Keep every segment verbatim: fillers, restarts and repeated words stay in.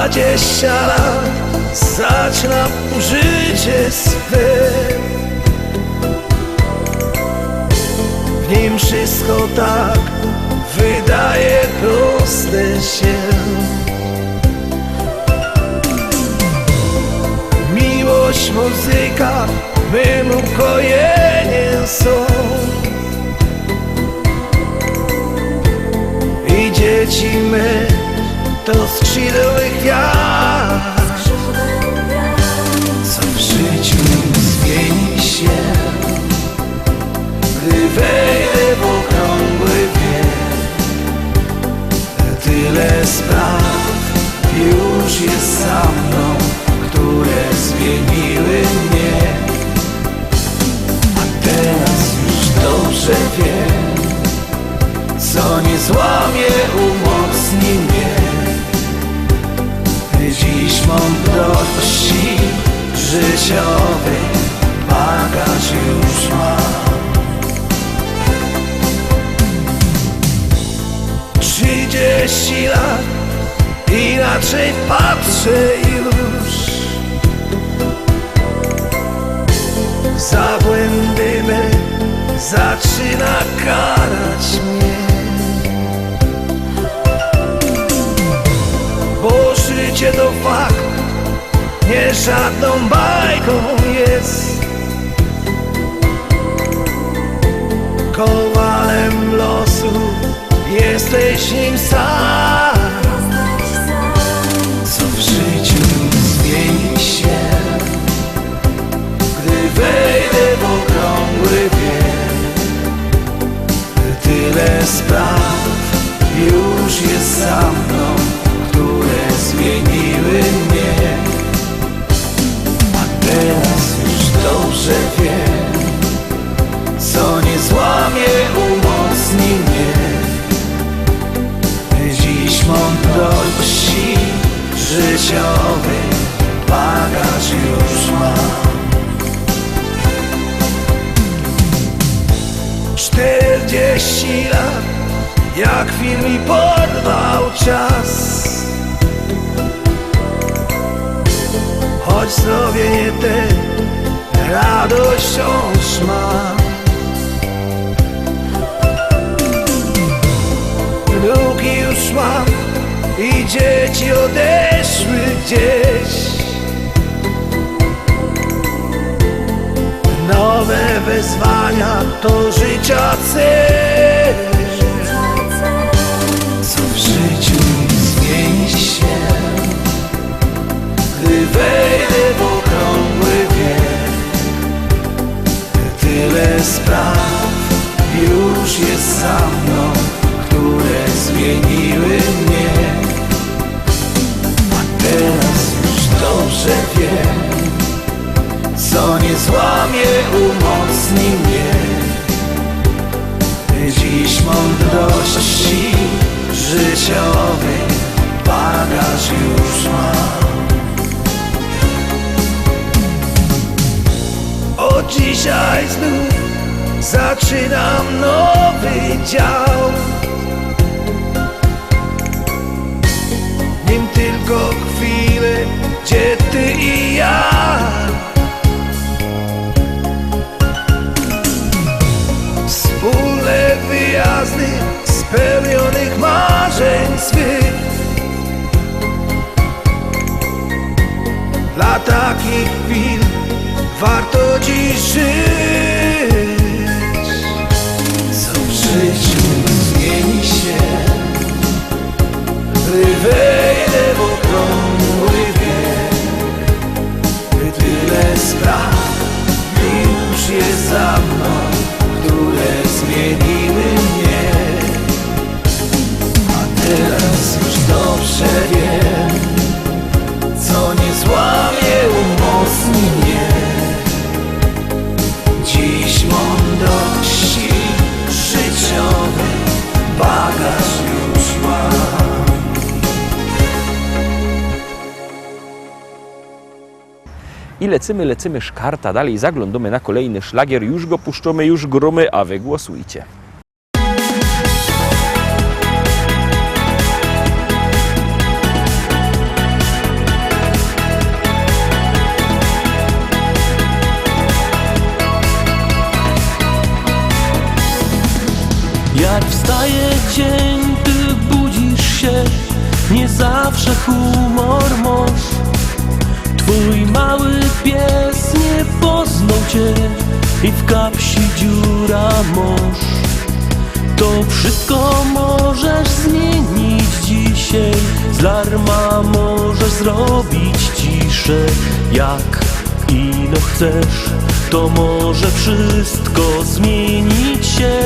Dwadzieścia lat, zaczynam życie swe. W nim wszystko tak wydaje proste się. Miłość, muzyka, mym ukojeniym są. I dzieci me to skrzydło gwiazd. Co w życiu zmieni się, gdy wejdę w okrągły wiek? Tyle spraw już jest za mną, które zmieniły mnie. A teraz już dobrze wiem, co nie złamie, umocni mnie. Dziś mądrości życiowej bagaż już mam. Trzydzieści lat, inaczej patrzę już. Za błędy me zaczyna karać mnie. Bo życie to fakt, nie żadną bajką jest. Kowalem losu jesteś nim sam. Co w życiu zmieni się, gdy wejdę w okrągły wiek? Tyle spraw już jest za mną, które zmieniły mnie. A teraz już dobrze wiem, co nie złamie, umocni mnie. Dziś mądrości życiowej bagaż już mam. Czterdzieści lat, jak film mi porwał czas. Choć zdrowie nie te, radość wciąż mam. Wnuki już mam i dzieci odeszły gdzieś. Nowe wyzwania to życia cel. Co w życiu zmieni się, gdy wejdę w okrągły wiek? Tyle spraw już jest za mną, które zmieniły mnie. A teraz już dobrze wiem, co nie złamie, umocni mnie. Dziś mądrości życiowej bagaż już mam. Od dzisiaj znów zaczynam nowy dział. Nim tylko chwile, gdzie ty i ja. Wspólne wyjazdy spełnionych marzeń swych. Dla takich chwil warto dziś żyć. Co w życiu zmieni się, gdy wejdę w okrągły wiek? Tyle spraw już jest za mną, które zmieniły mnie. A teraz już dobrze wiem, co nie złamie, umocni mnie. Dziś mądrości życiowej bagaż już mam. I lecymy, lecymy szkarta dalij, zaglōndōmy na kolejny szlagier. Już go puszczōmy, już grōmy, a wy głosujcie. Jak wstaje dzień, ty budzisz się, nie zawsze humor masz. Twój mały pies nie poznał cię i w kapsi dziura masz. To wszystko możesz zmienić dzisiaj. Z larma możesz zrobić ciszę. Jak ino chcesz, to może wszystko zmienić się.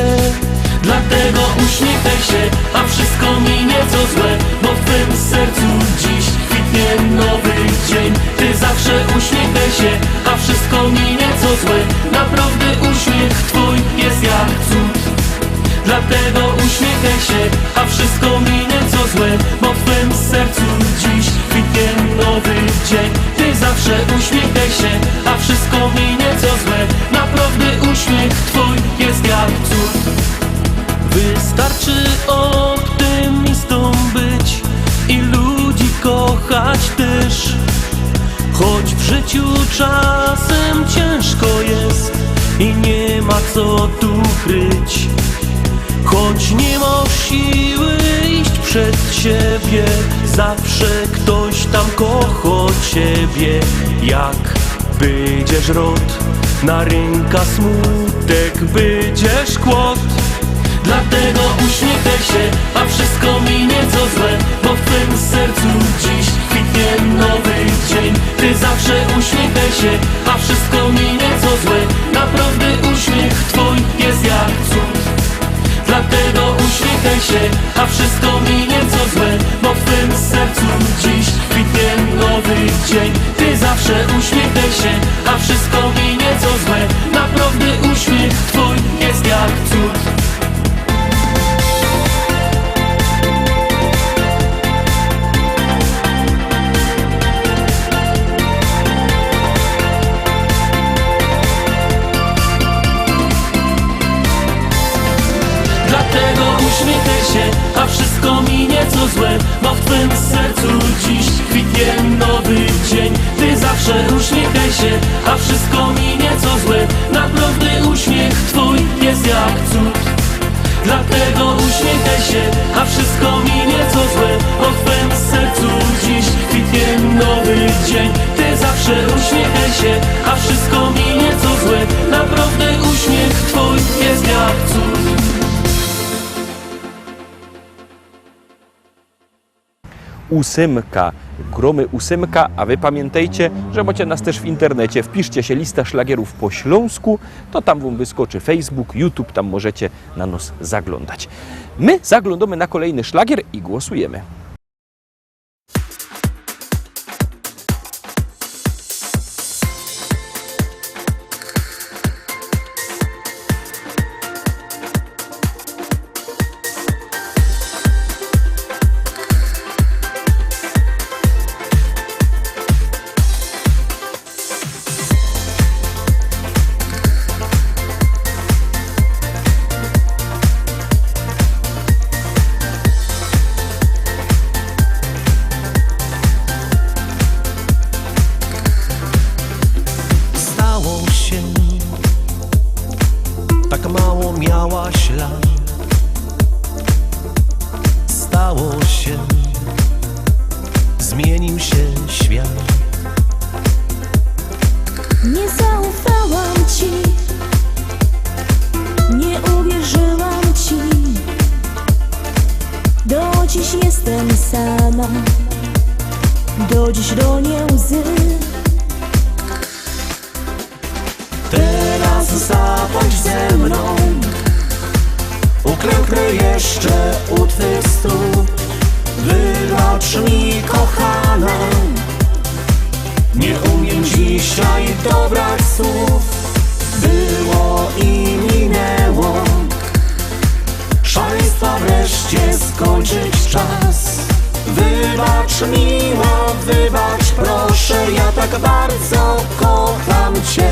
Dlatego uśmiechaj się, a wszystko minie co złe, bo w twym sercu dziś kwitnie nowy dzień. Ty zawsze uśmiechaj się, a wszystko minie co złe. Naprawdę uśmiech twój jest jak cud. Dlatego uśmiechaj się, a wszystko minie co złe, bo w twym sercu dziś kwitnie nowy dzień. Ty zawsze uśmiechaj się, a wszystko minie co złe. Naprawdę uśmiech twój jest jak cud. Wystarczy optymistą być i ludzi kochać też. Choć w życiu czasem ciężko jest i nie ma co tu kryć. Choć nie masz siły iść przed siebie, zawsze ktoś tam kocha ciebie. Jak będziesz rot, na rynka smutek będziesz kłod. Dlatego uśmiechaj się, a wszystko minie co złe, bo w twym sercu dziś kwitnie nowy dzień. Ty zawsze uśmiechaj się, a wszystko minie co złe. Naprawdę uśmiech twój jest jak cud. Dlatego uśmiechaj się, a wszystko minie co złe, bo w twym sercu dziś kwitnie nowy dzień. Ty zawsze uśmiechaj się, a wszystko minie co złe. Naprawdę uśmiech twój jest jak cud. Dlatego uśmiechaj się, a wszystko minie co złe, bo w twym sercu dziś kwitnie nowy dzień. Ty zawsze uśmiechaj się, a wszystko minie co złe. Naprawdę uśmiech twój jest jak cud. Dlatego uśmiechaj się, a wszystko minie co złe, bo w twym sercu dziś kwitnie nowy dzień. Ty zawsze uśmiechaj się, a wszystko minie co złe. Naprawdę uśmiech twój jest jak cud. Ósemka. Gromy ósemka, a wy pamiętajcie, że macie nas też w internecie. Wpiszcie się lista szlagierów po śląsku, to tam wam wyskoczy Facebook, YouTube, tam możecie na nas zaglądać. My zaglądamy na kolejny szlagier i głosujemy. Stało się, tak mało miałaś lat. Stało się, zmienił się świat. Nie zaufałam ci, nie uwierzyłam ci. Do dziś jestem sama, do dziś ronię łzy. Teraz zapłaci ze mną, uklęknę jeszcze u twych stóp. Wybacz mi, kochana, nie umiem dzisiaj dobrać słów. Było i minęło. Szaleństwa wreszcie skończyć czas. Wybacz, miła, wybacz, proszę, ja tak bardzo kocham cię.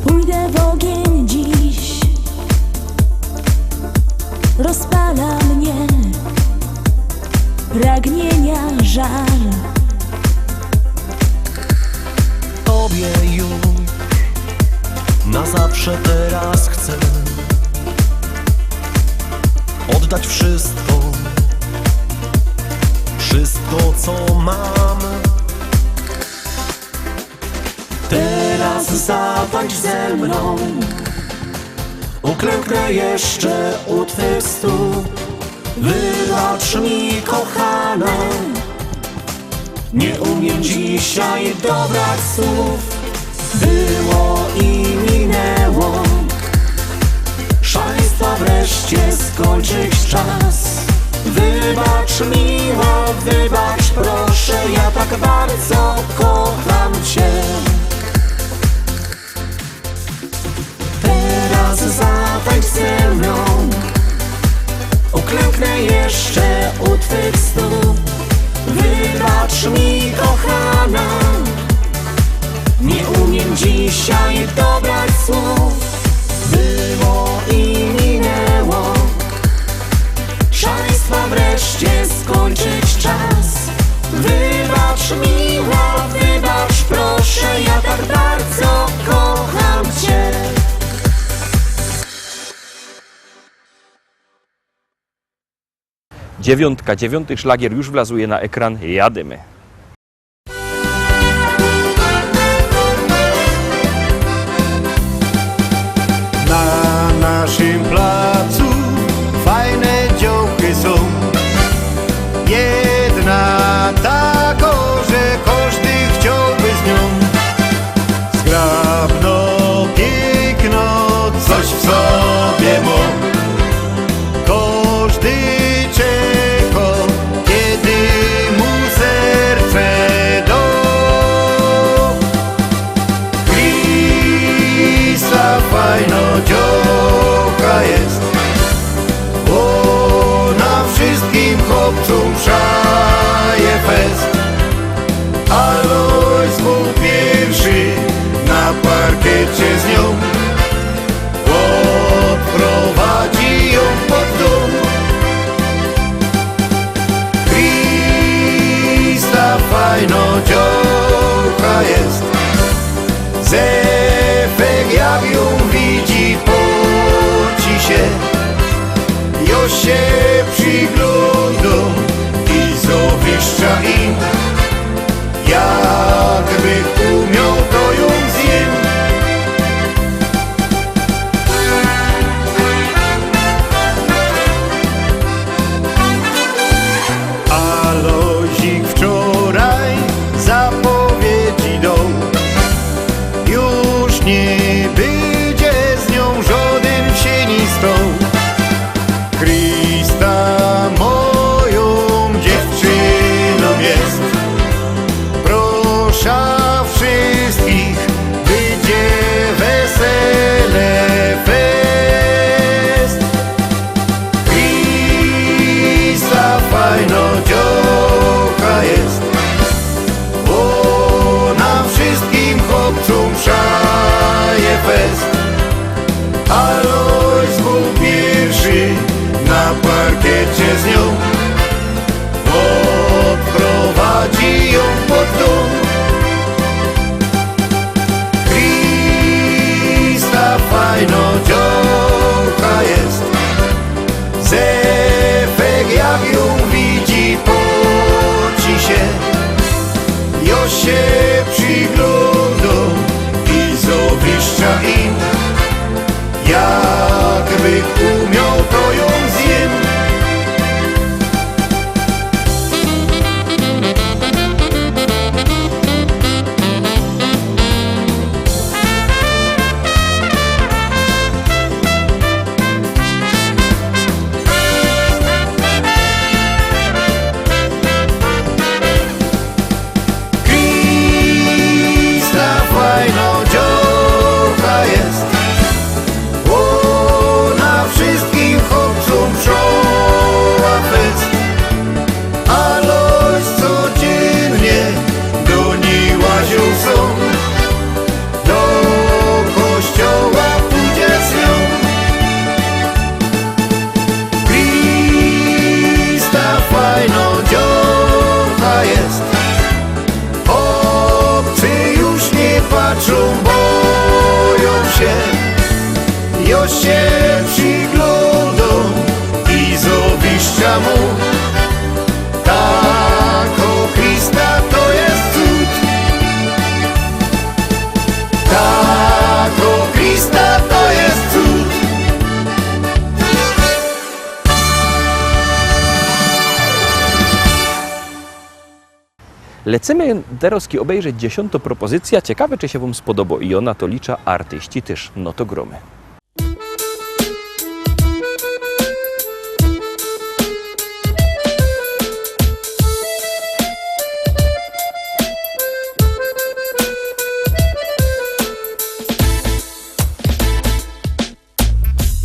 Pójdę w ogień dziś. Rozpala mnie pragnienia żar. Tobie już na zawsze teraz chcę oddać wszystko, wszystko, co mam. Teraz zatańcz ze mną. Uklęknę jeszcze u twych stóp. Wybacz mi, kochana. Nie umiem dzisiaj dobrać słów. Było i minęło. Szaleństwa wreszcie skończyć czas. Wybacz, miła, wybacz, proszę. Ja tak bardzo kocham cię. Teraz zatańcz ze mną. Uklęknę jeszcze u twych stóp. Wybacz mi, kochana. Nie umiem dzisiaj dobrać słów. Było i minęło. Szaleństwa wreszcie skończyć czas. Wybacz, miła, wybacz, proszę. Ja tak bardzo kocham cię. Dziewiątka, dziewiąty szlagier już wlazuje na ekran. Jadymy. Na naszym placu fajne dziołchy są. Jedna tako, że kożdy chciałby z nią. Zgrabno, piykno, coś w sobie mŏ. Kożdy czeko, kedy mu serce do. Krista fajno dziołcha jest, ôna wszystkim chopcōm przaje fest. Alojz bōł piyrszy na parkiecie z niōm. Ôdprowadzi jōm pod dōm. Krista fajno dziołcha jest. Zefek jak jōm widzi, poczi sie. Jŏ sie prziglōndōm i zawiszczã im. Jakbych umioł, to jōm zjym. Alojzik wczoraj zapowiedzi doł. Już niy bydzie z niōm żŏdyn sieni stoł. Krista mojōm dziewczynōm jest. Proszã wszystkich, bydzie wesele fest. Krista fajno dziołcha jest. Ôna wszystkim chopcōm przaje fest. Alojz bōł piyrszy na parkiecie z niōm. Ôdprowadzi jōm pod dōm. Krista fajno dziołcha jest. Zefek jak jōm widzi, poczi sie. Jŏ sie prziglōndōm i zawiszczã im. Jakbych umioł, to jōm zjym. Trząbojōm sie, jo sie prziglōndōm i zawiszczōm. Tako Krista to je cud. Tako Krista to je cud. Lecymy terŏzki ôbejrzeć dziesiōntŏ propozycyjŏ. Ciekawe, czy sie wōm spodobŏ. I ôna to licza, artyści tyż. No to grōmy.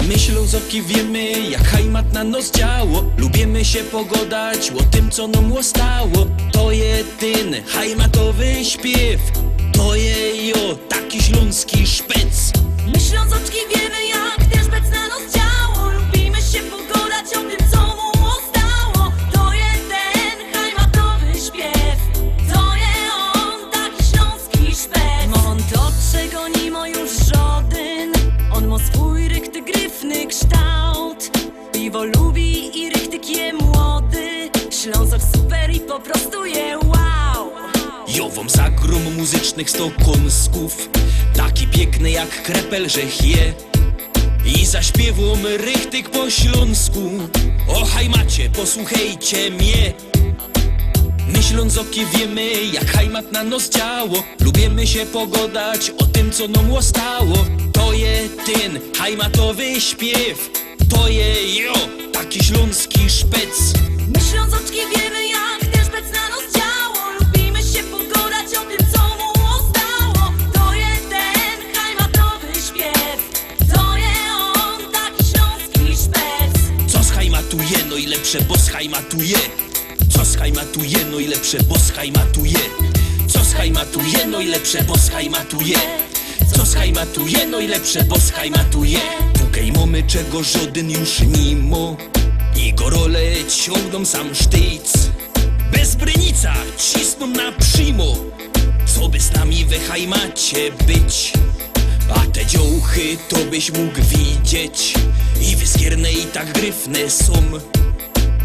My Ślōnzoki wiymy, jak hajmat na nos działa. Lubiymy sie pogŏdać ô tym, co nōm ôstało. To je tyn hajmatowy śpiyw, to je, jo, taki ślōnski szpec. My Ślōnzoczki wiymy, jak tyn szpec na nos działa. Lubiymy sie pogŏdać ô tym, co nōm ôstało. To je tyn hajmatowy śpiyw, to je ôn, taki ślōnski szpec. Ôn to, czego ni mŏ już żŏdyn. Ôn mŏ swōj richtig gryfny kształt. Piwo lubi i richtig je młody. Ślōnzok super i po prostu je wow. Jo wōm zagrōm muzycznych sto kōnskōw, taki piykny jak krepel żech je. I zaśpiywōm richtig po ślōnsku. Ô hajmacie, posłuchejcie mie. My Ślōnzoki wiymy, jak hajmat na nos działa. Lubiymy sie pogŏdać ô tym, co nōm ôstało. To je tyn hajmatowy śpiyw, to je, jo, taki ślōnski szpec. My Ślōnzoczki wiymy, jak tyn szpec na nos działa. Lubiymy sie pogŏdać ô tym, co nōm ôstało. To je tyn hajmatowy śpiyw, to je ôn, taki ślōnski szpec. Co z hajmatu je nojlepsze, bo z hajmatu je. Co z hajmatu je nojlepsze, bo z hajmatu je. Co z hajmatu je nojlepsze, bo z hajmatu je. Co z hajmatu je nojlepsze, bo z hajmatu je. Tukej mōmy, czego żŏdyn już ni mŏ. I gorole ciōngnōm sam sztyjc. Bez brynica cisnōm na przimo. Co by z nami we hajmacie być? A te dziołchy to byś mōg widzieć. I wyskierne, i tak gryfne sōm.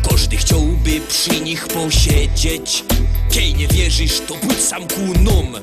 Kożdy chciołby przi nich posiedzieć. Kej niy wierzisz, to pōdź sam ku nōm.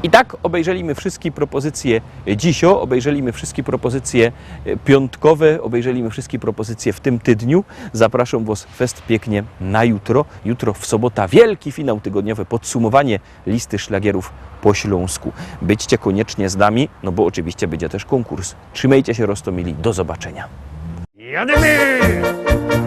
I tak ôbejrzeli my wszyjske propozycje dzisiŏ, ôbejrzeli my wszyjske propozycje, e, piōntkowe, ôbejrzeli my wszyjske propozycje w tym tydniu. Zaprŏszōm wŏs fest piyknie na jutro. Jutro w sobota wielki finał tygodniowy, podsumowanie listy szlagierōw po ślōnsku. Bydźcie kōniecznie z nami, no bo ôczywiście bydzie tyż kōnkurs. Trzimejcie sie, roztōmili, do zobaczyniŏ. Jadymy!